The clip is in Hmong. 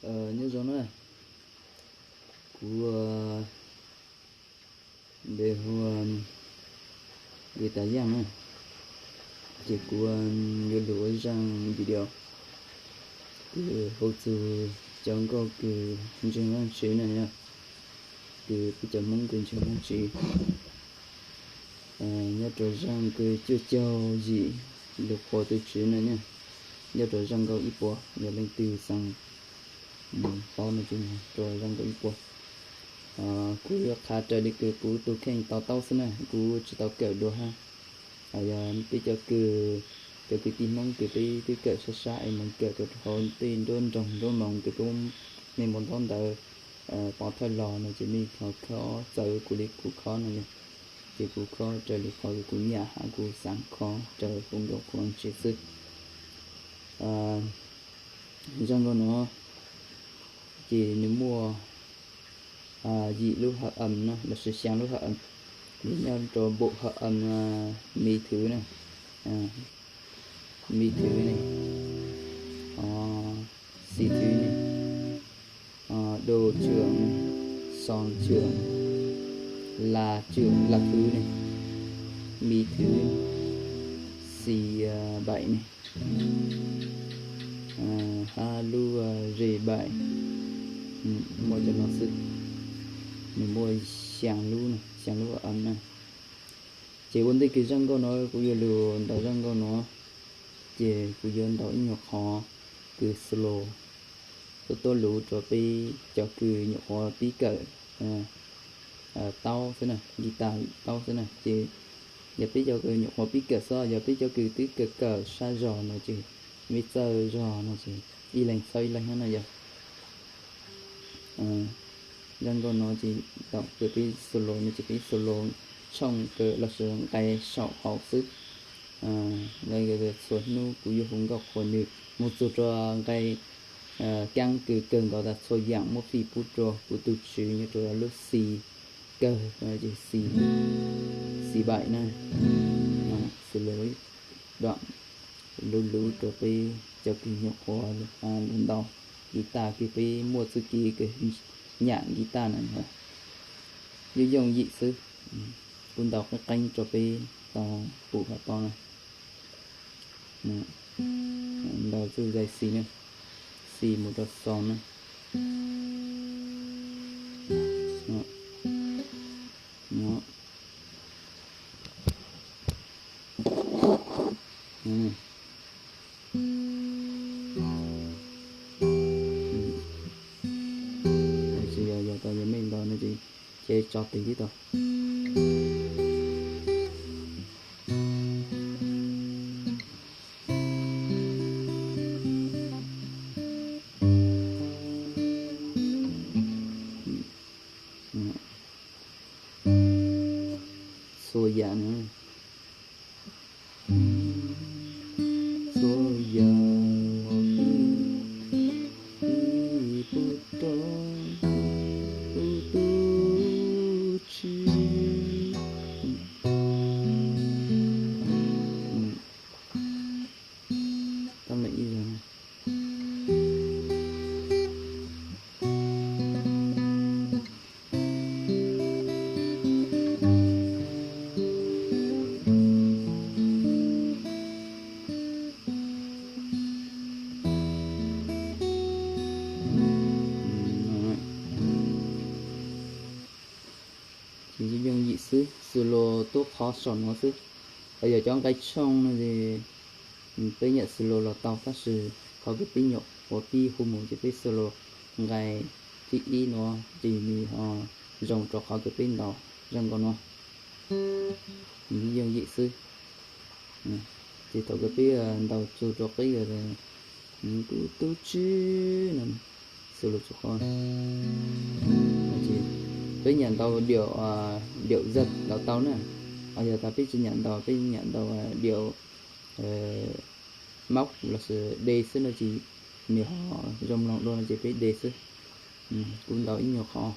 Nyob zoo na, kuv npe hu ua Nkws Tas Yaj na, ces kuv yuav lug ua zaj video kws hu txug cov nkauj kws ntseeg Vaajtswv na yog, kws peb cov Hmoob kws ntseeg Vaajtswv. Nyob rua zaj kws cuaj caug yim lug qhuas tug Tswv na, nyob rua zaj nkauj ib puas, yog leej twg xaav paub no ces rua zaj nkauj ib puas. Kuv yuav qha raws li kws kuv tug kheej to taub xwb na, kuv tsi tau kawm dua hab. Yog peb cov kws, cov kwv tij Hmoob kws peb twb kawm sab sab es moog kawm rua hauv tej nruab nroog nruab moos kws peb mej muaj ntaub ntawv pov thawj los no ces mej ho khob txawv kuv li kuv khob no yog, ces kuv khob raws li qhov kws kuv nyam hab kuv xaav khob raws huv nkauj qhuav ntsis xwb. Zaj nkauj nuav ces nwg muaj yim lub hợp âm na lossis xyaa lub hợp âm, nws nyob rua bộ hợp âm Mi thứ na, Mi thứ ne, Si thứ ne, Do trưởng ne, Son trưởng, La trưởng, La thứ ne, Mi thứ, Si bảy ne, hab lub Re bảy, muaj cov no xwb. Nws muaj xyaa lub, xyaa lub hợp âm na. Ces ua ntej kws zaj nkauj nuav kuv yuav lug ntaus zaj nkauj nuav, ces kuv yuav ntaus ib nyuag qhov kws solo, tuab tuab luv rua peb cov kws nyuam qhuav pib kawm taub xwb na, guitar taub xwb na. Ces yog peb cov kws nyuam qhuav pib kawm xwb, yog peb cov kws twb kawm kawm sab zog no ces mej txawj zog no ces ib leeg txhawb ib leeg na yog. Zaj nkauj no ces tau kws peb solo no ces peb solo tshooj kawg lossis nqe saum hauv xwb. Nqe txhua hnub kuv yuav hu nkauj qhuas nws moog txug rua nqe kaab kws kawg nkaus tas txhua yaam muab fij pub rua kuv tug Tswv nyob rua lub xi kawg, xi, xi bảy na. Solo luv luv rua peb cov kws nyuam qhuav lug ntaus guitar kws peb muaj txuj kev kws nyam guitar na, yooj yooj yim xwb. Kuv ntaus qeeb qeeb rua peb tau pum hab paub na. Ntaus txuj zais xi na, xi mus rua xo na. Tsis yog, yog tau yog mej ntaus no ces tso tes tib tau. Txhua yam na, txhua yam uas pub rua kuv tug Tswv. Tab meem ib zaug na. Ces yooj yooj yim xwb, solo tuab qhov saum nuav xwb. Yog cov nqe tshooj no ces peb nyam solo los tau, tab sis qhov kws peb nyuam qhuav pib hu mus ces peb solo nqe thib ib nuav ces nws ho zoo rua qhov kws peb ntaus zaj nkauj nuav. Yooj yim xwb. Ces thaum kws peb ntaus txug rua qib kuv tug Tswv no, solo txug qhov, peb nyam ntaus điệu, điệu giật los tau na. Ho yog tas peb tsis nyam ntaus, peb nyam ntaus điệu móc lossis D xwb no ces nws ho zoo mloog dua no ces peb D xwb. Kuv ntaus ib nyuag qhov.